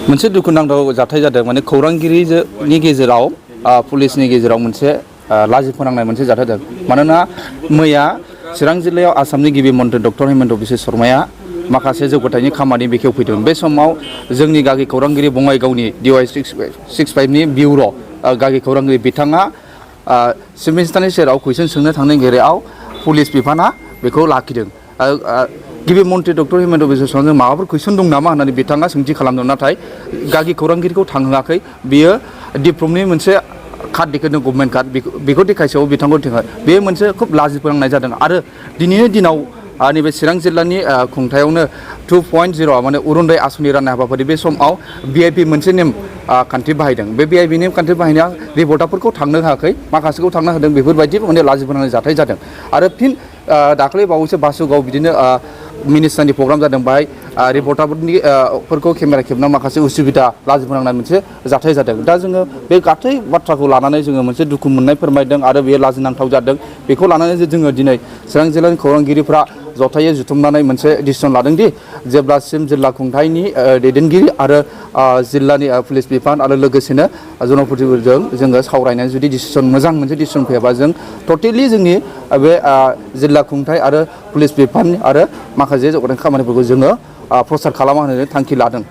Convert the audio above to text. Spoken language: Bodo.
मोनसे दुखुनांथाव जाथाय जादों माने खौरांगिरिनि गेजेराव पुलिसनि गेजेराव मोनसे लाजि फोनांनाय मोनसे जाथाय जादों मानोना मैया चिरां जिल्लायाव आसामनि गिबि मन्त्रि डक्टर हेमन्त बिश्व शर्माया माखासे जौगाथायनि खामानि बेखेवफैदों बे समाव जोंनि गागि खौरांगिरि बङाइगावनि DY 65 बिउर' गागि खौरांगिरि बिथाङा चिफ मिनिस्टारनि सेराव कुइसन सोंनो थांनाय गेजेराव पुलिस बिफाना बेखौ लाखिदों गिबि मन्त्रि डक्टर हेमन्त बिश्व शर्माजों माबाफोर कुइसन दं नामा होननानै बिथाङा सोंथि खालामदों नाथाय गागि खौरांगिरिखौ थांहोआखै बियो डिप्ल'मनि मोनसे कार्ड देखायदों गभर्नमेन्ट कार्ड बेखौ देखायसेयाव बिथांखौ देखाय बे मोनसे खोब लाजि फोनांनाय जादों आरो दिनैनि दिनाव नैबे चिरां जिल्लानि खुंथायावनो 2.0 माने अरुणोदय आसनि राननाय हाबाफारि बे समाव VIP मोनसे नेम खान्थि बाहायदों बे VIP नेम खान्थि बाहायनाया रिपर्टारफोरखौ थांनो होआखै माखासेखौ थांनो होदों बेफोरबायदि माने लाजि फोनांनाय जाथाय जादों आरो फिन दाखालि बावैसो बासुगाव बिदिनो मिनिस्टारनि प्रग्राम जादों बाहाय रिपर्टारफोरखौ केमेरा खेबनायाव माखासे उसुबिदा लाजि फोनांनाय मोनसे जाथाय जादों दा जोङो बे गासै बाथ्राखौ लानानै जोङो मोनसे दुखु मोननाय फोरमायदों आरो बेयो लाजिनांथाव जादों बेखौ लानानै जोङो दिनै चिरां जिल्लानि खौरांगिरिफ्रा जथायै जुथुमनानै मोनसे डिसिसन लादोंदि जेब्लासिम जिल्ला खुंथायनि दैदेनगिरि आरो जिल्लानि पुलिस बिफान आरो लोगोसेनो जनप्रतिनिधिजों जोङो सावरायनानै जुदि डिसिसन मोजां मोनसे डिसिसन फैयाबा जों टटेलि जोंनि बे जिल्ला खुंथाय आरो पुलिस बिफान आरो माखासे जौगाथाय खामानिफोरखौ जोङो प्रसार खालामा होननानै थांखि लादों